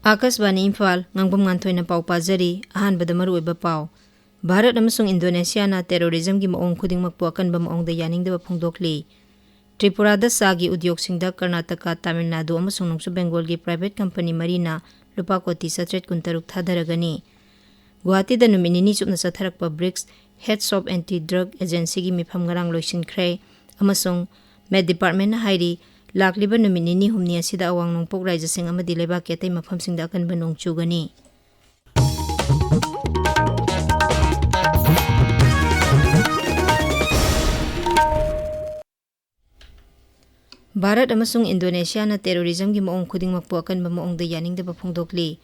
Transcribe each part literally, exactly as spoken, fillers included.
ꯑꯥꯀꯥꯁꯕꯥꯅꯤ ꯏꯝꯐꯥꯜ, ꯉꯥꯡꯕꯝ ꯉꯥꯟꯊꯣꯏꯅ ꯄꯥꯎ ꯄꯥꯖꯔꯤ꯫ ꯑꯍꯥꯟꯕꯗ ꯃꯔꯨꯑꯣꯏꯕ ꯄꯥꯎ꯫ ꯚꯥꯔꯠ ꯑꯃꯁꯨꯡ ꯏꯟꯗꯣꯅꯦꯁꯤꯌꯥꯅ terrorismꯒꯤ ꯃꯑꯣꯡ ꯈꯨꯗꯤꯡꯃꯛꯄꯨ ꯑꯀꯟꯕ ꯃꯑꯣꯡꯗ ꯌꯥꯅꯤꯡꯗꯕ ꯐꯣꯡꯗꯣꯛꯂꯤ꯫ ꯇ꯭ꯔꯤꯄꯨꯔꯥꯗ ꯆꯥꯒꯤ ꯎꯗ꯭ꯌꯣꯒꯁꯤꯡꯗ ꯀꯔꯅꯥꯇꯀꯥ, ꯇꯥꯃꯤꯜ ꯅꯥꯗꯨ ꯑꯃꯁꯨꯡ ꯅꯣꯡꯆꯨꯞ ꯕꯦꯡꯒꯣꯜꯒꯤ private company ꯃꯔꯤꯅ ꯂꯨꯄꯥ ꯀꯣꯇꯤ ꯆꯥꯇ꯭ꯔꯦꯠ ꯀꯨꯟꯇꯔꯨꯛ ꯊꯥꯗꯔꯒꯅꯤ꯫ ꯒꯨꯋꯥꯍꯥꯇꯤꯗ ꯅꯨꯃꯤꯠ ꯅꯤꯅꯤ ꯆꯨꯞꯅ ꯆꯠꯊꯔꯛꯄ BRICS Heads of Anti Drug Agencyꯒꯤ ꯃꯤꯐꯝ ꯉꯔꯥꯡ ꯂꯣꯏꯁꯤꯟꯈ꯭ꯔꯦ ꯑꯃꯁꯨꯡ ꯃꯦꯠ ꯗꯤꯄꯥꯔꯠꯃꯦꯟꯅ ꯍꯥꯏꯔꯤ, ꯂꯥꯛꯂꯤꯕ ꯅꯨꯃꯤꯠ ꯅꯤꯅꯤ ꯍꯨꯝꯅꯤ ꯑꯁꯤꯗ ꯑꯋꯥꯡ ꯅꯣꯡꯄꯣꯛ ꯔꯥꯖ꯭ꯌꯁꯤꯡ ꯑꯃꯗꯤ ꯂꯩꯕꯥꯛꯀꯤ ꯑꯇꯩ ꯃꯐꯝꯁꯤꯡꯗ ꯑꯀꯟꯕ ꯅꯣꯡ ꯆꯨꯒꯅꯤ꯫ ꯚꯥꯔꯠ ꯑꯃꯁꯨꯡ ꯏꯟꯗꯣꯅꯦꯁꯤꯌꯥꯅ terrorismꯒꯤ ꯃꯑꯣꯡ ꯈꯨꯗꯤꯡꯃꯛꯄꯨ ꯑꯀꯟꯕ ꯃꯑꯣꯡꯗ ꯌꯥꯅꯤꯡꯗꯕ ꯐꯣꯡꯗꯣꯛꯂꯤ꯫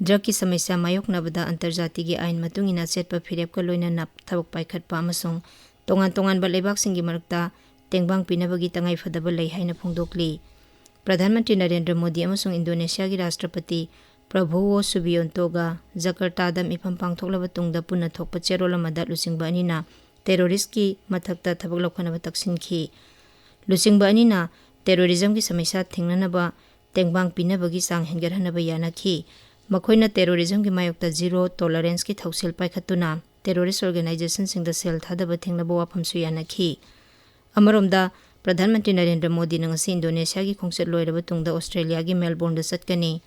Drugꯀꯤ ꯁꯃꯁ꯭ꯌꯥ ꯃꯥꯌꯣꯛꯅꯕꯗ ꯑꯟꯇꯔꯖꯥꯇꯤꯒꯤ ꯑꯥꯏꯟ ꯃꯇꯨꯡ ꯏꯟꯅ ꯆꯠꯄ ꯐꯤꯔꯦꯞꯀ ꯂꯣꯏꯅꯅ ꯊꯕꯛ ꯄꯥꯏꯈꯠꯄ ꯑꯃꯁꯨꯡ ꯇꯣꯉꯥꯟ ꯇꯣꯉꯥꯟꯕ ꯂꯩꯕꯥꯛꯁꯤꯡꯒꯤ ꯃꯔꯛꯇ ꯇꯦꯡꯕꯥꯡ ꯄꯤꯅꯕꯒꯤ ꯇꯉꯥꯏ ꯐꯗꯕ ꯂꯩ ꯍꯥꯏꯅ ꯐꯣꯡꯗꯣꯛꯂꯤ꯫ ꯄ꯭ꯔꯙꯥꯟ ꯃꯟꯇ꯭ꯔꯤ ꯅꯔꯦꯟꯗ꯭ꯔ ꯃꯣꯗꯤ ꯑꯃꯁꯨꯡ ꯏꯟꯗꯣꯅꯦꯁꯤꯌꯥꯒꯤ ꯔꯥꯁꯇ꯭ꯔꯄꯇꯤ ꯄ꯭ꯔꯕꯣꯋꯣ ꯁꯨꯕꯤꯌꯣꯟꯇꯣꯒ ꯖꯀꯔꯇꯥꯗ ꯃꯤꯐꯝ ꯄꯥꯡꯊꯣꯛꯂꯕ ꯇꯨꯡꯗ ꯄꯨꯟꯅ ꯊꯣꯛꯄ ꯆꯦꯔꯣꯜ ꯑꯃꯗ ꯂꯨꯆꯤꯡꯕ ꯑꯅꯤꯅ terroristꯀꯤ ꯃꯊꯛꯇ ꯊꯕꯛ ꯂꯧꯈꯠꯅꯕ ꯇꯛꯁꯤꯟꯈꯤ꯫ ꯂꯨꯆꯤꯡꯕ ꯑꯅꯤꯅ terrorismꯒꯤ ꯁꯃꯁ꯭ꯌꯥ ꯊꯦꯡꯅꯅꯕ ꯇꯦꯡꯕꯥꯡ ꯄꯤꯅꯕꯒꯤ ꯆꯥꯡ ꯍꯦꯟꯒꯠꯍꯟꯅꯕ ꯌꯥꯅꯈꯤ꯫ ꯃꯈꯣꯏꯅ terrorismꯒꯤ ꯃꯥꯌꯣꯛꯇ zero toleranceꯀꯤ ꯊꯧꯁꯤꯜ ꯄꯥꯏꯈꯠꯇꯨꯅ terrorist organizationꯁꯤꯡꯗ ꯁꯦꯜ ꯊꯥꯗꯕ ꯊꯤꯡꯅꯕ ꯋꯥꯐꯝꯁꯨ ꯌꯥꯅꯈꯤ꯫ ꯑꯃꯔꯣꯝꯗ, ꯄ꯭ꯔꯙꯥꯟ ꯃꯟꯇ꯭ꯔꯤ ꯅꯔꯦꯟꯗ꯭ꯔ ꯃꯣꯗꯤꯅ ꯉꯁꯤ ꯏꯟꯗꯣꯅꯦꯁꯤꯌꯥꯒꯤ ꯈꯣꯡꯆꯠ ꯂꯣꯏꯔꯕ ꯇꯨꯡꯗ ꯑꯣꯁꯇ꯭ꯔꯦꯂꯤꯌꯥꯒꯤ ꯃꯦꯜꯕꯣꯔꯟꯗ ꯆꯠꯀꯅꯤ꯫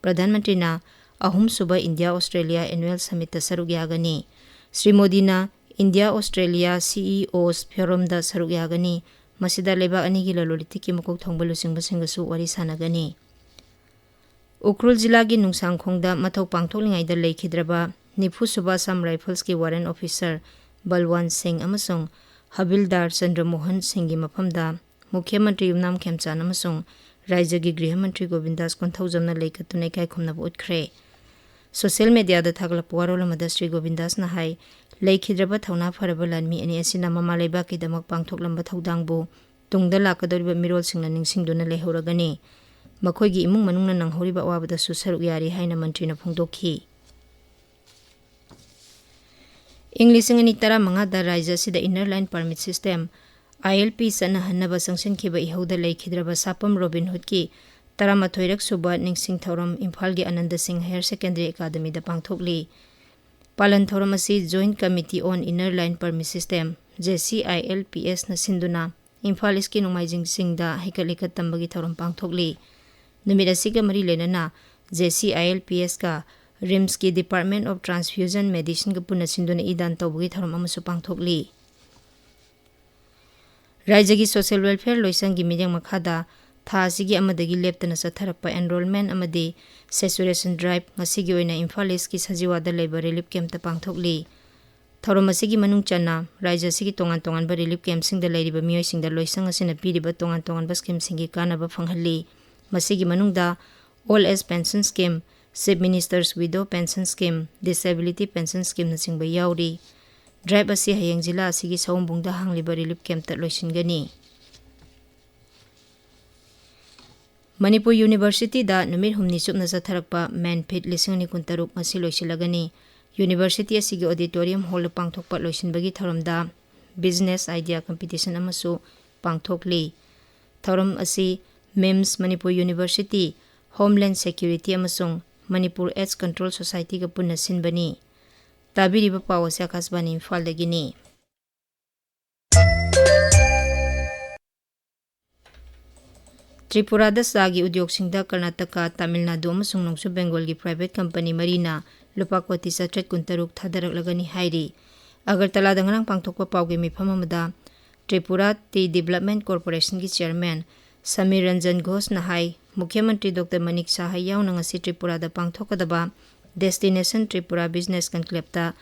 ꯄ꯭ꯔꯙꯥꯟ ꯃꯟꯇ꯭ꯔꯤꯅ ꯑꯍꯨꯝꯁꯨꯕ ꯏꯟꯗꯤꯌꯥ ꯑꯣꯁꯇ꯭ꯔꯦꯂꯤꯌꯥ annual summitꯇ ꯁꯔꯨꯛ ꯌꯥꯒꯅꯤ꯫ ꯁ꯭ꯔꯤ ꯃꯣꯗꯤꯅ ꯏꯟꯗꯤꯌꯥ ꯑꯣꯁꯇ꯭ꯔꯦꯂꯤꯌꯥ CEOs forumꯗ ꯁꯔꯨꯛ ꯌꯥꯒꯅꯤ꯫ ꯃꯁꯤꯗ ꯂꯩꯕꯥꯛ ꯑꯅꯤꯒꯤ ꯂꯂꯣꯟ ꯏꯇꯤꯛꯀꯤ ꯃꯀꯣꯛ ꯊꯣꯡꯕ ꯂꯨꯆꯤꯡꯕꯁꯤꯡꯒꯁꯨ ꯋꯥꯔꯤ ꯁꯥꯟꯅꯒꯅꯤ꯫ ꯎꯈ꯭ꯔꯨꯜ ꯖꯤꯂꯥꯒꯤ ꯅꯨꯡꯁꯥꯡꯈꯣꯡꯗ ꯃꯊꯧ ꯄꯥꯡꯊꯣꯛꯂꯤꯉꯩꯗ ꯂꯩꯈꯤꯗ꯭ꯔꯕ ꯅꯤꯐꯨ ꯁꯨꯕ Assam Riflesꯀꯤ warrant officer ꯕꯜꯋꯥꯟ ꯁꯤꯡ ꯑꯃꯁꯨꯡ ꯍꯕꯤꯜꯗꯥꯔ ꯆꯟꯗ꯭ꯔꯃꯣꯍꯟ ꯁꯤꯡꯒꯤ ꯃꯐꯝꯗ ꯃꯨꯈ꯭ꯌ ꯃꯟꯇ꯭ꯔꯤ ꯌꯨꯝꯅꯥꯝ ꯈꯦꯝꯆꯥꯟ ꯑꯃꯁꯨꯡ ꯔꯥꯖ꯭ꯌꯒꯤ ꯒ꯭ꯔꯤꯍ ꯃꯟꯇ꯭ꯔꯤ ꯒꯣꯕꯤꯟꯗꯥꯁ ꯀꯣꯟꯊꯧꯖꯝꯅ ꯂꯩ ꯀꯠꯇꯨꯅ ꯏꯀꯥꯏ ꯈꯨꯝꯅꯕ ꯎꯠꯈ꯭ꯔꯦ꯫ Social mediaꯗ ꯊꯥꯒꯠꯂꯛꯄ ꯋꯥꯔꯣꯜ ꯑꯃꯗ ꯁ꯭ꯔꯤ ꯒꯣꯕꯤꯟꯗꯥꯁꯅ ꯍꯥꯏ, ꯂꯩꯈꯤꯗ꯭ꯔꯕ ꯊꯧꯅꯥ ꯐꯔꯕ ꯂꯥꯟꯃꯤ ꯑꯅꯤ ꯑꯁꯤꯅ ꯃꯃꯥ ꯂꯩꯕꯥꯛꯀꯤꯗꯃꯛ ꯄꯥꯡꯊꯣꯛꯂꯝꯕ ꯊꯧꯗꯥꯡꯕꯨ ꯇꯨꯡꯗ ꯂꯥꯛꯀꯗꯧꯔꯤꯕ ꯃꯤꯔꯣꯜꯁꯤꯡꯅ ꯅꯤꯡꯁꯤꯡꯗꯨꯅ ꯂꯩꯍꯧꯔꯒꯅꯤ꯫ ꯃꯈꯣꯏꯒꯤ ꯏꯃꯨꯡ ꯃꯅꯨꯡꯅ ꯅꯪꯍꯧꯔꯤꯕ ꯑꯋꯥꯕꯗꯁꯨ ꯁꯔꯨꯛ ꯌꯥꯔꯤ ꯍꯥꯏꯅ ꯃꯟꯇ꯭ꯔꯤꯅ ꯐꯣꯡꯗꯣꯛꯈꯤ꯫ ꯏꯪ ꯂꯤꯁꯤꯡ ꯑꯅꯤ ꯇꯔꯥꯃꯉꯥꯗ ꯔꯥꯖ꯭ꯌ ꯑꯁꯤꯗ Inner Line Permit System, ILP, ꯆꯠꯅꯍꯟꯅꯕ ꯆꯪꯁꯤꯟꯈꯤꯕ ꯏꯍꯧꯗ ꯂꯩꯈꯤꯗ꯭ꯔꯕ ꯁꯥꯄꯝ ꯔꯣꯕꯤꯟ ꯍꯨꯗꯀꯤ ꯇꯔꯥꯃꯥꯊꯣꯏꯔꯛ ꯁꯨꯕ ꯅꯤꯡꯁꯤꯡ ꯊꯧꯔꯝ ꯏꯝꯐꯥꯜꯒꯤ ꯑꯅꯟꯗ ꯁꯤꯡ ꯍꯥꯌꯔ ꯁꯦꯀꯦꯟꯗꯔꯤ ꯑꯦꯀꯥꯗꯃꯤꯗ ꯄꯥꯡꯊꯣꯛꯂꯤ꯫ ꯄꯥꯂꯟ ꯊꯧꯔꯝ ꯑꯁꯤ Joint Committee on Inner Line Permit System, J C I L P S ꯅ ꯁꯤꯟꯗꯨꯅ ꯏꯝꯐꯥꯜ ꯏꯁꯀꯤ ꯅꯣꯡꯃꯥꯏꯖꯤꯡ ꯆꯤꯡꯗ ꯍꯩꯀꯠ ꯂꯩꯀꯠ ꯇꯝꯕꯒꯤ ꯊꯧꯔꯝ ꯄꯥꯡꯊꯣꯛꯂꯤ꯫ ꯅꯨꯃꯤꯠ ꯑꯁꯤꯒ ꯃꯔꯤ ꯂꯩꯅꯅ J C I L P S ꯀ ꯔꯤꯝꯁꯀꯤ Department of Transfusion Medicine ꯒ ꯄꯨꯟꯅ ꯁꯤꯟꯗꯨꯅ ꯏ ꯗꯥꯟ ꯇꯧꯕꯒꯤ ꯊꯧꯔꯝ ꯑꯃꯁꯨ ꯄꯥꯡꯊꯣꯛꯂꯤ꯫ ꯔꯥꯏꯖ꯭ꯌꯒꯤ Social Welfare ꯂꯣꯏꯁꯪꯒꯤ ꯃꯤꯠꯌꯦꯡ ꯃꯈꯥꯗ ꯊꯥ ꯑꯁꯤꯒꯤ ꯑꯃꯗꯒꯤ ꯂꯦꯞꯇꯅ ꯆꯠꯊꯔꯛꯄ enrollment ꯑꯃꯗꯤ saturation drive ꯉꯁꯤꯒꯤ ꯑꯣꯏꯅ ꯏꯝꯐꯥꯜ ꯏꯁꯀꯤ ꯁꯖꯤꯋꯥꯗ ꯂꯩꯕ relief camp ꯇ ꯄꯥꯡꯊꯣꯛꯂꯤ꯫ ꯊꯧꯔꯝ ꯑꯁꯤꯒꯤ ꯃꯅꯨꯡ ꯆꯟꯅ ꯔꯥꯏꯖ꯭ꯌ ꯑꯁꯤꯒꯤ ꯇꯣꯉꯥꯟ ꯇꯣꯉꯥꯟꯕ relief camp ꯁꯤꯡꯗ ꯂꯩꯔꯤꯕ ꯃꯤꯑꯣꯏꯁꯤꯡꯗ ꯂꯣꯏꯁꯪ ꯑꯁꯤꯅ ꯄꯤꯔꯤꯕ ꯇꯣꯉꯥꯟ ꯇꯣꯉꯥꯟꯕ scheme ꯁꯤꯡꯒꯤ ꯀꯥꯟꯅꯕ ꯐꯪꯍꯜꯂꯤ꯫ ꯃꯁꯤꯒꯤ ꯃꯅꯨꯡꯗ Old Age Pension Scheme, Chief Minister's Widow Pension Scheme, Disability Pension Scheme ꯅꯆꯤꯡꯕ ꯌꯥꯎꯔꯤ꯫ Drive ꯑꯁꯤ ꯍꯌꯦꯡ ꯖꯤꯂꯥ ꯑꯁꯤꯒꯤ ꯁꯑꯣꯝꯕꯨꯡꯗ ꯍꯥꯡꯂꯤꯕ relief camp ꯇ ꯂꯣꯏꯁꯤꯟꯒꯅꯤ꯫ ꯃꯅꯤꯄꯨꯔ University ꯗ ꯅꯨꯃꯤꯠ ꯍꯨꯝꯅꯤ ꯆꯨꯞꯅ ꯆꯠꯊꯔꯛꯄ MENFIT ꯂꯤꯁꯤꯡ ꯑꯅꯤ ꯀꯨꯟꯇꯔꯨꯛ ꯉꯁꯤ ꯂꯣꯏꯁꯤꯜꯂꯒꯅꯤ꯫ University ꯑꯁꯤꯒꯤ auditorium hall ꯗ ꯄꯥꯡꯊꯣꯛꯄ ꯂꯣꯏꯁꯤꯟꯕꯒꯤ ꯊꯧꯔꯝꯗ Business Idea Competition ꯑꯃꯁꯨ ꯄꯥꯡꯊꯣꯛꯂꯤ꯫ ꯊꯧꯔꯝ ꯑꯁꯤ MIMS, Manipur University, Homeland Security ꯑꯃꯁꯨꯡ ꯃꯅꯤꯄꯨꯔ AIDS Control Society ꯒ ꯄꯨꯟꯅ ꯁꯤꯟꯕꯅꯤ꯫ ꯇꯥꯕꯤꯔꯤꯕ ꯄꯥꯎ ꯑꯁꯤ ꯑꯀꯥꯁꯕꯥꯅꯤ ꯏꯝꯐꯥꯜꯗꯒꯤꯅꯤ꯫ ꯇ꯭ꯔꯤꯄꯨꯔꯥꯗ ꯆꯥꯒꯤ ꯎꯗ꯭ꯌꯣꯒꯁꯤꯡꯗ ꯀꯔꯅꯥꯇꯀꯥ, ꯇꯥꯃꯤꯜ ꯅꯥꯗꯨ ꯑꯃꯁꯨꯡ ꯅꯣꯡꯆꯨꯞ ꯕꯦꯡꯒꯣꯜꯒꯤ private company ꯃꯔꯤꯅ ꯂꯨꯄꯥ ꯀꯣꯇꯤ ꯆꯥꯇ꯭ꯔꯦꯠ ꯀꯨꯟꯇꯔꯨꯛ ꯊꯥꯗꯔꯛꯂꯒꯅꯤ ꯍꯥꯏꯔꯤ꯫ ꯑꯒꯔꯇꯂꯥꯗ ꯉꯔꯥꯡ ꯄꯥꯡꯊꯣꯛꯄ ꯄꯥꯎꯒꯤ ꯃꯤꯐꯝ ꯑꯃꯗ ꯇ꯭ꯔꯤꯄꯨꯔꯥ Tea Development Corporation ꯒꯤ chairman ꯁꯃꯤꯔ ꯔꯟꯖꯟ ꯘꯣꯁꯅ ꯍꯥꯏ, ꯃꯨꯈ꯭ꯌ ꯃꯟꯇ꯭ꯔꯤ ꯗꯣꯛꯇꯔ ꯃꯅꯤꯛ ꯁꯍꯥ ꯌꯥꯎꯅ ꯉꯁꯤ ꯇ꯭ꯔꯤꯄꯨꯔꯥꯗ ꯄꯥꯡꯊꯣꯛꯀꯗꯕ Destination Tripura Business Conclave ꯇ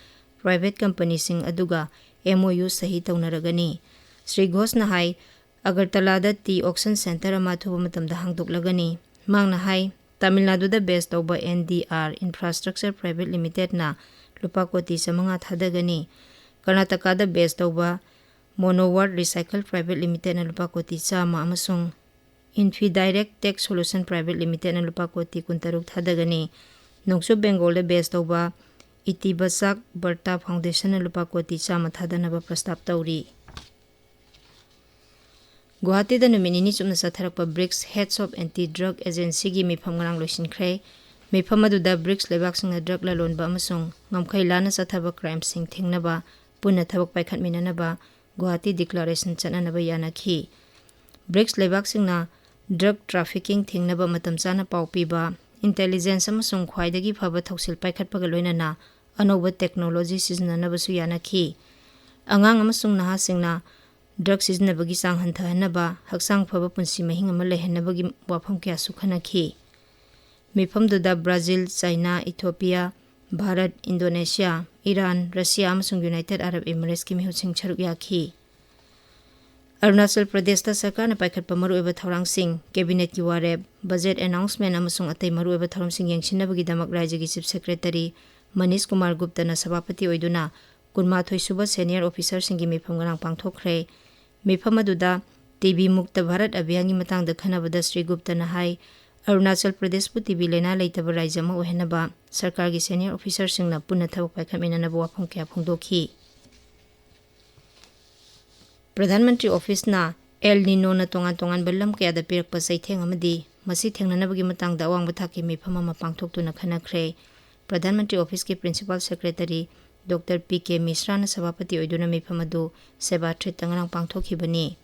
private company ꯁꯤꯡ ꯑꯗꯨꯒ M O U ꯁꯍꯤ ꯇꯧꯅꯔꯒꯅꯤ꯫ ꯁ꯭ꯔꯤ ꯘꯣꯁꯅ ꯍꯥꯏ, ꯑꯒꯔꯇꯂꯥꯗ tea auction centre ꯑꯃ ꯑꯊꯨꯕ ꯃꯇꯝꯗ ꯍꯥꯡꯗꯣꯛꯂꯒꯅꯤ꯫ ꯃꯍꯥꯛꯅ ꯍꯥꯏ, ꯇꯥꯃꯤꯜ ꯅꯥꯗꯨꯗ base ꯇꯧꯕ N D R Infrastructure Private Limited ꯅ ꯂꯨꯄꯥ ꯀꯣꯇꯤ ꯆꯥꯃꯉꯥ ꯊꯥꯗꯒꯅꯤ꯫ ꯀꯔꯅꯥꯇꯀꯥꯗ base ꯇꯧꯕ Monowar Recycle Private Limited ꯅ ꯂꯨꯄꯥ ꯀꯣꯇꯤ ꯆꯥꯝꯃ ꯑꯃꯁꯨꯡ Infidirect Tech Solution Private Limited ꯅ ꯂꯨꯄꯥ ꯀꯣꯇꯤ ꯀꯨꯟꯇꯔꯨꯛ ꯊꯥꯗꯒꯅꯤ꯫ ꯅꯣꯡꯆꯨꯞ ꯕꯦꯡꯒꯣꯜꯗ base ꯇꯧꯕ Itibachak Birta Foundation ꯅ ꯂꯨꯄꯥ ꯀꯣꯇꯤ ꯆꯥꯝꯃ ꯊꯥꯗꯅꯕ ꯄ꯭ꯔꯁꯇꯥꯞ ꯇꯧꯔꯤ꯫ ꯒꯨꯋꯥꯍꯥꯇꯤꯗ ꯅꯨꯃꯤꯠ ꯅꯤꯅꯤ ꯆꯨꯞꯅ ꯆꯠꯊꯔꯛꯄ bricks Heads of Anti Drug Agencyꯒꯤ ꯃꯤꯐꯝ ꯉꯔꯥꯡ ꯂꯣꯏꯁꯤꯟꯈ꯭ꯔꯦ꯫ ꯃꯤꯐꯝ ꯑꯗꯨꯗ ꯕ꯭ꯔꯤꯛꯁ ꯂꯩꯕꯥꯛꯁꯤꯡꯅ ꯗ꯭ꯔꯒ ꯂꯂꯣꯟꯕ ꯑꯃꯁꯨꯡ ꯉꯝꯈꯩ ꯂꯥꯟꯅ ꯆꯠꯊꯕ ꯀ꯭ꯔꯥꯏꯝꯁꯤꯡ ꯊꯤꯡꯅꯕ ꯄꯨꯟꯅ ꯊꯕꯛ ꯄꯥꯏꯈꯠꯃꯤꯟꯅꯅꯕ ꯒꯨꯋꯥꯍꯥꯇꯤ ꯗꯤꯀ꯭ꯂꯥꯔꯦꯁꯟ ꯆꯠꯅꯅꯕ ꯌꯥꯅꯈꯤ꯫ ꯕ꯭ꯔꯤꯛꯁ ꯂꯩꯕꯥꯛꯁꯤꯡꯅ ꯗ꯭ꯔꯒ ꯇ꯭ꯔꯥꯐꯤꯀꯤꯡ ꯊꯤꯡꯅꯕ ꯃꯇꯝ ꯆꯥꯅ ꯄꯥꯎ ꯄꯤꯕ, ꯏꯟꯇꯦꯂꯤꯖꯦꯟꯁ ꯑꯃꯁꯨꯡ ꯈ꯭ꯋꯥꯏꯗꯒꯤ ꯐꯕ ꯊꯧꯁꯤꯜ ꯄꯥꯏꯈꯠꯄꯒ ꯂꯣꯏꯅꯅ ꯑꯅꯧꯕ ꯇꯦꯛꯅꯣꯂꯣꯖꯤ ꯁꯤꯖꯤꯟꯅꯅꯕꯁꯨ ꯌꯥꯅꯈꯤ꯫ ꯑꯉꯥꯡ ꯑꯃꯁꯨꯡ ꯅꯍꯥꯁꯤꯡꯅ ꯗ꯭ꯔꯒ ꯁꯤꯖꯤꯟꯅꯕꯒꯤ ꯆꯥꯡ ꯍꯟꯊꯍꯟꯅꯕ, ꯍꯛꯆꯥꯡ ꯐꯕ ꯄꯨꯟꯁꯤ ꯃꯍꯤꯡ ꯑꯃ ꯂꯩꯍꯟꯅꯕꯒꯤ ꯋꯥꯐꯝ ꯀꯌꯥꯁꯨ ꯈꯟꯅꯈꯤ꯫ ꯃꯤꯐꯝꯗꯨꯗ Brazil, China, Ethiopia, Bharat, Indonesia, Iran, Russia ꯑꯃꯁꯨꯡ ꯌꯨꯅꯥꯏꯇꯦꯗ ꯑꯔꯕ ꯏꯃꯤꯔꯦꯠꯁꯀꯤ ꯃꯤꯍꯨꯠꯁꯤꯡ ꯁꯔꯨꯛ ꯌꯥꯈꯤ꯫ ꯑꯔꯨꯅꯥꯆꯜ ꯄ꯭ꯔꯗꯦꯁꯇ ꯁꯔꯀꯥꯔꯅ ꯄꯥꯏꯈꯠꯄ ꯃꯔꯨꯑꯣꯏꯕ ꯊꯧꯔꯥꯡꯁꯤꯡ, ꯀꯦꯕꯤꯅꯦꯠꯀꯤ ꯋꯥꯔꯦꯞ, ꯕꯖꯦꯠ ꯑꯦꯅꯥꯎꯟꯁꯃꯦꯟ ꯑꯃꯁꯨꯡ ꯑꯇꯩ ꯃꯔꯨꯑꯣꯏꯕ ꯊꯧꯔꯝꯁꯤꯡ ꯌꯦꯡꯁꯤꯟꯅꯕꯒꯤꯗꯃꯛ ꯔꯥꯏꯖ꯭ꯌꯒꯤ ꯆꯤꯐ ꯁꯦꯀ꯭ꯔꯦꯇꯔꯤ ꯃꯅꯤꯁ ꯀꯨꯃꯥꯔ ꯒꯨꯞꯇꯅ ꯁꯚꯥꯄꯇꯤ ꯑꯣꯏꯗꯨꯅ ꯀꯨꯟꯃꯥꯊꯣꯏ ꯁꯨꯕ ꯁꯦꯅꯤꯌꯔ ꯑꯣꯐꯤꯁꯔꯁꯤꯡꯒꯤ ꯃꯤꯐꯝ ꯉꯔꯥꯡ ꯄꯥꯡꯊꯣꯛꯈ꯭ꯔꯦ꯫ ꯃꯤꯐꯝ ꯑꯗꯨꯗ ꯇꯤ ꯕꯤ ꯃꯨꯛꯇ ꯚꯥꯔꯠ ꯑꯚꯤꯌꯥꯟꯒꯤ ꯃꯇꯥꯡꯗ ꯈꯟꯅꯕꯗ ꯁ꯭ꯔꯤ ꯒꯨꯞꯇꯅ ꯍꯥꯏ, ꯑꯔꯨꯅꯥꯆꯜ ꯄ꯭ꯔꯗꯦꯁꯄꯨ ꯇꯤ ꯕꯤ ꯂꯥꯏꯅꯥ ꯂꯩꯇꯕ ꯔꯥꯏꯖ꯭ꯌ ꯑꯃ ꯑꯣꯏꯍꯟꯅꯕ ꯁꯔꯀꯥꯔꯒꯤ ꯁꯦꯅꯤꯌꯔ ꯑꯣꯐꯤꯁꯔꯁꯤꯡꯅ ꯄꯨꯟꯅ ꯊꯕꯛ ꯄꯥꯏꯈꯠꯃꯤꯟꯅꯅꯕ ꯋꯥꯐꯝ ꯀꯌꯥ ꯐꯣꯡꯗꯣꯛꯈꯤ꯫ ꯄ꯭ꯔꯙꯥꯟ ꯃꯟꯇ꯭ꯔꯤ ꯑꯣꯐꯤꯁꯅ ꯑꯦꯜ ꯅꯤꯅꯣꯅ ꯇꯣꯉꯥꯟ ꯇꯣꯉꯥꯟꯕ ꯂꯝ ꯀꯌꯥꯗ ꯄꯤꯔꯛꯄ ꯆꯩꯊꯦꯡ ꯑꯃꯗꯤ ꯃꯁꯤ ꯊꯦꯡꯅꯅꯕꯒꯤ ꯃꯇꯥꯡꯗ ꯑꯋꯥꯡꯕ ꯊꯥꯛꯀꯤ ꯃꯤꯐꯝ ꯑꯃ ꯄꯥꯡꯊꯣꯛꯇꯨꯅ ꯈꯟꯅꯈ꯭ꯔꯦ꯫ ꯄ꯭ꯔꯙꯥꯟ ꯃꯟꯇ꯭ꯔꯤ ꯑꯣꯐꯤꯁꯀꯤ principal secretary doctor P K ꯃꯤꯁ꯭ꯔꯥꯅ ꯁꯚꯥꯄꯇꯤ ꯑꯣꯏꯗꯨꯅ ꯃꯤꯐꯝ ꯑꯗꯨ ꯁꯦꯕꯥ ꯊ꯭ꯔꯤꯠꯇ ꯉꯔꯥꯡ ꯄꯥꯡꯊꯣꯛꯈꯤꯕꯅꯤ꯫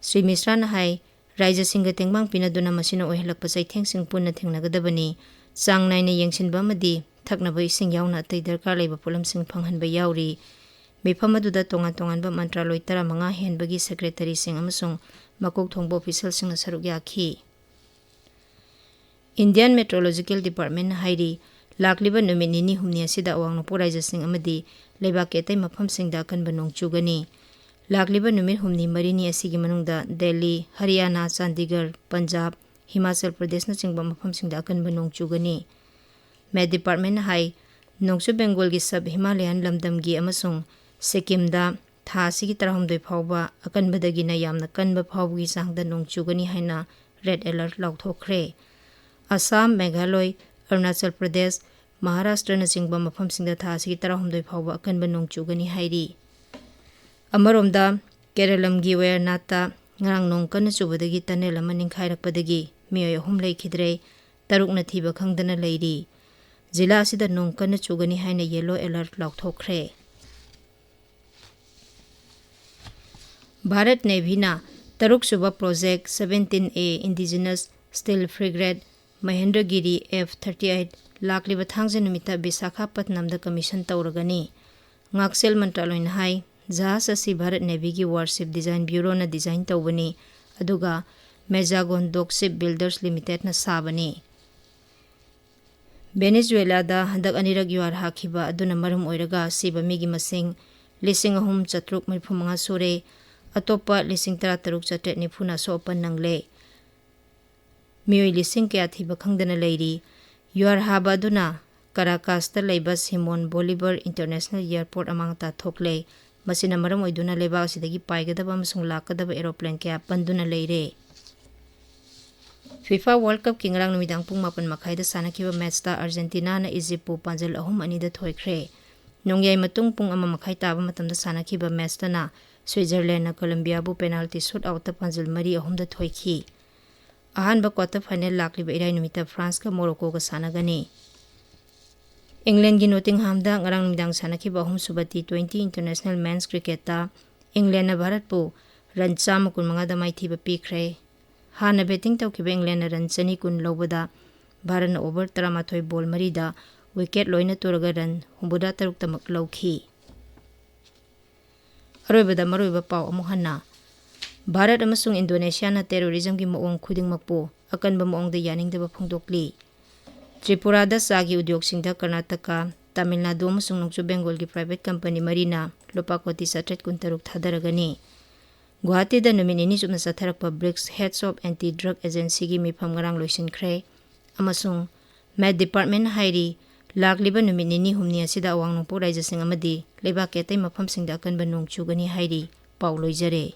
ꯁ꯭ꯔꯤ ꯃꯤꯁ꯭ꯔꯥꯅ ꯍꯥꯏ, ꯔꯥꯏꯖ꯭ꯌꯁꯤꯡꯒ ꯇꯦꯡꯕꯥꯡ ꯄꯤꯅꯗꯨꯅ ꯃꯁꯤꯅ ꯑꯣꯏꯍꯜꯂꯛꯄ ꯆꯩꯊꯦꯡꯁꯤꯡ ꯄꯨꯟꯅ ꯊꯦꯡꯅꯒꯗꯕꯅꯤ꯫ ꯆꯥꯡ ꯅꯥꯏꯅ ꯌꯦꯡꯁꯤꯟꯕ ꯑꯃꯗꯤ ꯊꯛꯅꯕ ꯏꯁꯤꯡ ꯌꯥꯎꯅ ꯑꯇꯩ ꯗꯔꯀꯥꯔ ꯂꯩꯕ ꯄꯣꯠꯂꯝꯁꯤꯡ ꯐꯪꯍꯟꯕ ꯌꯥꯎꯔꯤ꯫ ꯃꯤꯐꯝ ꯑꯗꯨꯗ ꯇꯣꯉꯥꯟ ꯇꯣꯉꯥꯟꯕ ꯃꯟꯇ꯭ꯔꯥꯂꯣꯏ ꯇꯔꯥꯃꯉꯥ ꯍꯦꯟꯕꯒꯤ ꯁꯦꯀ꯭ꯔꯦꯇꯔꯤꯁꯤꯡ ꯑꯃꯁꯨꯡ ꯃꯀꯣꯛ ꯊꯣꯡꯕ ꯑꯣꯐꯤꯁꯤꯌꯦꯜꯁꯤꯡꯅ ꯁꯔꯨꯛ ꯌꯥꯈꯤ꯫ ꯏꯟꯗꯤꯌꯥꯟ ꯃꯦꯇ꯭ꯔꯣꯂꯣꯖꯤꯀꯦꯜ ꯗꯤꯄꯥꯔꯠꯃꯦꯟꯅ ꯍꯥꯏꯔꯤ, ꯂꯥꯛꯂꯤꯕ ꯅꯨꯃꯤꯠ ꯅꯤꯅꯤ ꯍꯨꯝꯅꯤ ꯑꯁꯤꯗ ꯑꯋꯥꯡ ꯅꯣꯡꯄꯣꯛ ꯔꯥꯏꯖ꯭ꯌꯁꯤꯡ ꯑꯃꯗꯤ ꯂꯩꯕꯥꯛꯀꯤ ꯑꯇꯩ ꯃꯐꯝꯁꯤꯡꯗ ꯑꯀꯟꯕ ꯅꯣꯡ ꯆꯨꯒꯅꯤ꯫ ꯂꯥꯛꯂꯤꯕ ꯅꯨꯃꯤꯠ ꯍꯨꯝꯅꯤ ꯃꯔꯤꯅꯤ ꯑꯁꯤꯒꯤ ꯃꯅꯨꯡꯗ ꯗꯦꯜꯂꯤ, ꯍꯔꯤꯌꯥꯅꯥ, ꯆꯥꯟꯗꯤꯒꯔ, ꯄꯟꯖꯥꯕ, ꯍꯤꯃꯥꯆꯜ ꯄ꯭ꯔꯗꯦꯁꯅꯆꯤꯡꯕ ꯃꯐꯝꯁꯤꯡꯗ ꯑꯀꯟꯕ ꯅꯣꯡ ꯆꯨꯒꯅꯤ꯫ ꯃꯦꯠ ꯗꯤꯄꯥꯔꯠꯃꯦꯟꯅ ꯍꯥꯏ, ꯅꯣꯡꯆꯨꯞ ꯕꯦꯡꯒꯣꯜꯒꯤ ꯁꯕ ꯍꯤꯃꯥꯂꯌꯥꯟ ꯂꯝꯗꯝꯒꯤ ꯑꯃꯁꯨꯡ ꯁꯤꯛꯀꯤꯝꯗ ꯊꯥ ꯑꯁꯤꯒꯤ ꯇꯔꯥꯍꯨꯝꯗꯣꯏ ꯐꯥꯎꯕ ꯑꯀꯟꯕꯗꯒꯤꯅ ꯌꯥꯝꯅ ꯀꯟꯕ ꯐꯥꯎꯕꯒꯤ ꯆꯥꯡꯗ ꯅꯣꯡ ꯆꯨꯒꯅꯤ ꯍꯥꯏꯅ ꯔꯦꯗ ꯑꯦꯂꯔꯠ ꯂꯥꯎꯊꯣꯛꯈ꯭ꯔꯦ꯫ ꯑꯁꯥꯝ, ꯃꯦꯘꯥꯂꯣꯏ, ꯑꯔꯨꯅꯥꯆꯜ ꯄ꯭ꯔꯗꯦꯁ, ꯃꯍꯥꯔꯥꯁꯇ꯭ꯔꯅꯆꯤꯡꯕ ꯃꯐꯝꯁꯤꯡꯗ ꯊꯥ ꯑꯁꯤꯒꯤ ꯇꯔꯥꯍꯨꯝꯗꯣꯏ ꯐꯥꯎꯕ ꯑꯀꯟꯕ ꯅꯣꯡ ꯆꯨꯒꯅꯤ ꯍꯥꯏꯔꯤ꯫ ꯑꯃꯔꯣꯝꯗ, ꯀꯦꯔꯂꯝꯒꯤ ꯋꯥꯌꯔꯅꯥꯠꯇ ꯉꯔꯥꯡ ꯅꯣꯡ ꯀꯟꯅ ꯆꯨꯕꯗꯒꯤ ꯇꯅꯦꯜ ꯑꯃ ꯅꯤꯡꯈꯥꯏꯔꯛꯄꯗꯒꯤ ꯃꯤꯑꯣꯏ ꯑꯍꯨꯝ ꯂꯩꯈꯤꯗ꯭ꯔꯦ, ꯇꯔꯨꯛꯅ ꯊꯤꯕ ꯈꯪꯗꯅ ꯂꯩꯔꯤ꯫ ꯖꯤꯂꯥ ꯑꯁꯤꯗ ꯅꯣꯡ ꯀꯟꯅ ꯆꯨꯒꯅꯤ ꯍꯥꯏꯅ yellow alert ꯂꯥꯎꯊꯣꯛꯈ꯭ꯔꯦ꯫ Bharat ꯅꯦꯚꯤꯅ ꯇꯔꯨꯛꯁꯨꯕ Project seventeen A Indigenous Steel Frigate Mahendragiri F thirty eight ꯂꯥꯛꯂꯤꯕ ꯊꯥꯡꯖ ꯅꯨꯃꯤꯠꯇ ꯕꯤꯁꯥꯈꯥꯄꯠꯅꯝꯗ commission ꯇꯧꯔꯒꯅꯤ꯫ ꯉꯥꯛꯁꯦꯜ ꯃꯟꯇ꯭ꯔꯥꯂꯣꯏꯅ ꯍꯥꯏ, ꯖꯍꯥꯖ ꯑꯁꯤ ꯚꯥꯔꯠ ꯅꯦꯚꯤꯒꯤ Warship Design Bureauꯅ design ꯇꯧꯕꯅꯤ, ꯑꯗꯨꯒ Mazagon Dock Ship Builders Limitedꯅ ꯁꯥꯕꯅꯤ꯫ ꯚꯦꯅꯦꯖꯨꯋꯦꯂꯥꯗ ꯍꯟꯗꯛ ꯑꯅꯤꯔꯛ ꯌꯨꯍꯥꯔ ꯍꯥꯈꯤꯕ ꯑꯗꯨꯅ ꯃꯔꯝ ꯑꯣꯏꯔꯒ ꯁꯤꯕ ꯃꯤꯒꯤ ꯃꯁꯤꯡ ꯂꯤꯁꯤꯡ ꯑꯍꯨꯝ ꯆꯥꯇ꯭ꯔꯨꯛ ꯃꯔꯤꯐꯨ ꯃꯉꯥ ꯁꯨꯔꯦ꯫ ꯑꯇꯣꯞꯄ ꯂꯤꯁꯤꯡ ꯇꯔꯥ ꯇꯔꯨꯛ ꯆꯥꯇ꯭ꯔꯦꯠ ꯅꯤꯐꯨꯅ ꯑꯁꯣꯛ ꯑꯄꯟ ꯅꯪꯂꯦ꯫ ꯃꯤꯑꯣꯏ ꯂꯤꯁꯤꯡ ꯀꯌꯥ ꯊꯤꯕ ꯈꯪꯗꯅ ꯂꯩꯔꯤ꯫ ꯌꯨꯍꯥꯔ ꯍꯥꯕ ꯑꯗꯨꯅ ꯀꯔꯥꯀꯥꯁꯇ ꯂꯩꯕ ꯁꯤꯃꯣꯟ ꯕꯣꯂꯤꯚꯔ International Airport ꯑꯃꯥꯡ ꯑꯇꯥ ꯊꯣꯛꯂꯦ꯫ ꯃꯁꯤꯅ ꯃꯔꯝ ꯑꯣꯏꯗꯨꯅ ꯂꯩꯕꯥꯛ ꯑꯁꯤꯗꯒꯤ ꯄꯥꯏꯒꯗꯕ ꯑꯃꯁꯨꯡ ꯂꯥꯛꯀꯗꯕ aeroplane ꯀꯌꯥ ꯄꯟꯗꯨꯅ ꯂꯩꯔꯦ꯫ FIFA World Cupꯀꯤ ꯉꯔꯥꯡ ꯅꯨꯃꯤꯗꯥꯡ ꯄꯨꯡ ꯃꯥꯄꯟ ꯃꯈꯥꯏꯗ ꯁꯥꯟꯅꯈꯤꯕ matchꯇ Argentinaꯅ Egyptꯄꯨ ꯄꯥꯟꯖꯜ ꯑꯍꯨꯝ ꯑꯅꯤꯗ ꯊꯣꯏꯈ꯭ꯔꯦ꯫ ꯅꯣꯡꯌꯥꯏ ꯃꯇꯨꯡ ꯄꯨꯡ ꯑꯃ ꯃꯈꯥꯏ ꯇꯥꯕ ꯃꯇꯝꯗ ꯁꯥꯟꯅꯈꯤꯕ matchꯇꯅ Switzerlandꯅ Colombiaꯕꯨ penalty shootoutꯇ ꯄꯥꯟꯖꯜ ꯃꯔꯤ ꯑꯍꯨꯝꯗ ꯊꯣꯏꯈꯤ꯫ ꯑꯍꯥꯟꯕ quarter final ꯂꯥꯛꯂꯤꯕ ꯏꯔꯥꯏ ꯅꯨꯃꯤꯠꯇ Franceꯀ Moroccoꯒ ꯁꯥꯟꯅꯒꯅꯤ꯫ Englandꯒꯤ Nottinghamꯗ ꯉꯔꯥꯡ ꯅꯨꯃꯤꯗꯥꯡ ꯁꯥꯟꯅꯈꯤꯕ ꯑꯍꯨꯝꯁꯨꯕ T twenty International Men's Cricketꯇ Englandꯅ ꯚꯥꯔꯠꯄꯨ run ꯆꯥꯝꯃ ꯀꯨꯟꯃꯉꯥꯗ ꯃꯥꯏꯊꯤꯕ ꯄꯤꯈ꯭ꯔꯦ꯫ ꯍꯥꯟꯅ batting ꯇꯧꯈꯤꯕ Englandꯅ run ꯆꯅꯤ ꯀꯨꯟ ꯂꯧꯕꯗ ꯚꯥꯔꯠꯅ over ꯇꯔꯥꯃꯥꯊꯣꯏ ball ꯃꯔꯤꯗ wicket ꯂꯣꯏꯅ ꯇꯨꯔꯒ run ꯍꯨꯝꯐꯨꯇꯔꯨꯛꯃꯛ ꯂꯧꯈꯤ꯫ ꯑꯔꯣꯏꯕꯗ ꯃꯔꯨꯑꯣꯏꯕ ꯄꯥꯎ ꯑꯃꯨꯛ ꯍꯟꯅ꯫ ꯚꯥꯔꯠ ꯑꯃꯁꯨꯡ Indonesiaꯅ terrorismꯒꯤ ꯃꯑꯣꯡ ꯈꯨꯗꯤꯡꯃꯛꯄꯨ ꯑꯀꯟꯕ ꯃꯑꯣꯡꯗ ꯌꯥꯅꯤꯡꯗꯕ ꯐꯣꯡꯗꯣꯛꯂꯤ꯫ ꯇ꯭ꯔꯤꯄꯨꯔꯥꯗ ꯆꯥꯒꯤ ꯎꯗ꯭ꯌꯣꯒꯁꯤꯡꯗ ꯀꯔꯅꯥꯇꯀꯥ, ꯇꯥꯃꯤꯜ ꯅꯥꯗꯨ ꯑꯃꯁꯨꯡ ꯅꯣꯡꯆꯨꯞ ꯕꯦꯡꯒꯣꯜꯒꯤ private company ꯃꯔꯤꯅ ꯂꯨꯄꯥ ꯀꯣꯇꯤ ꯆꯥꯇ꯭ꯔꯦꯠ ꯀꯨꯟꯇꯔꯨꯛ ꯊꯥꯗꯔꯒꯅꯤ꯫ ꯒꯨꯋꯥꯍꯥꯇꯤꯗ ꯅꯨꯃꯤꯠ ꯅꯤꯅꯤ ꯆꯨꯞꯅ ꯆꯠꯊꯔꯛꯄ BRICS Heads of Anti-Drug Agencyꯒꯤ ꯃꯤꯐꯝ ꯉꯔꯥꯡ ꯂꯣꯏꯁꯤꯟꯈ꯭ꯔꯦ꯫ ꯑꯃꯁꯨꯡ Met Department ꯍꯥꯏꯔꯤ, ꯂꯥꯛꯂꯤꯕ ꯅꯨꯃꯤꯠ ꯅꯤꯅꯤ ꯍꯨꯝꯅꯤ ꯑꯁꯤꯗ ꯑꯋꯥꯡ ꯅꯣꯡꯄꯣꯛ ꯔꯥꯖ꯭ꯌꯁꯤꯡ ꯑꯃꯗꯤ ꯂꯩꯕꯥꯛꯀꯤ ꯑꯇꯩ ꯃꯐꯝꯁꯤꯡꯗ ꯑꯀꯟꯕ ꯅꯣꯡ ꯆꯨꯒꯅꯤ ꯍꯥꯏꯔꯤ꯫ ꯄꯥꯎ ꯂꯣꯏꯖꯔꯦ꯫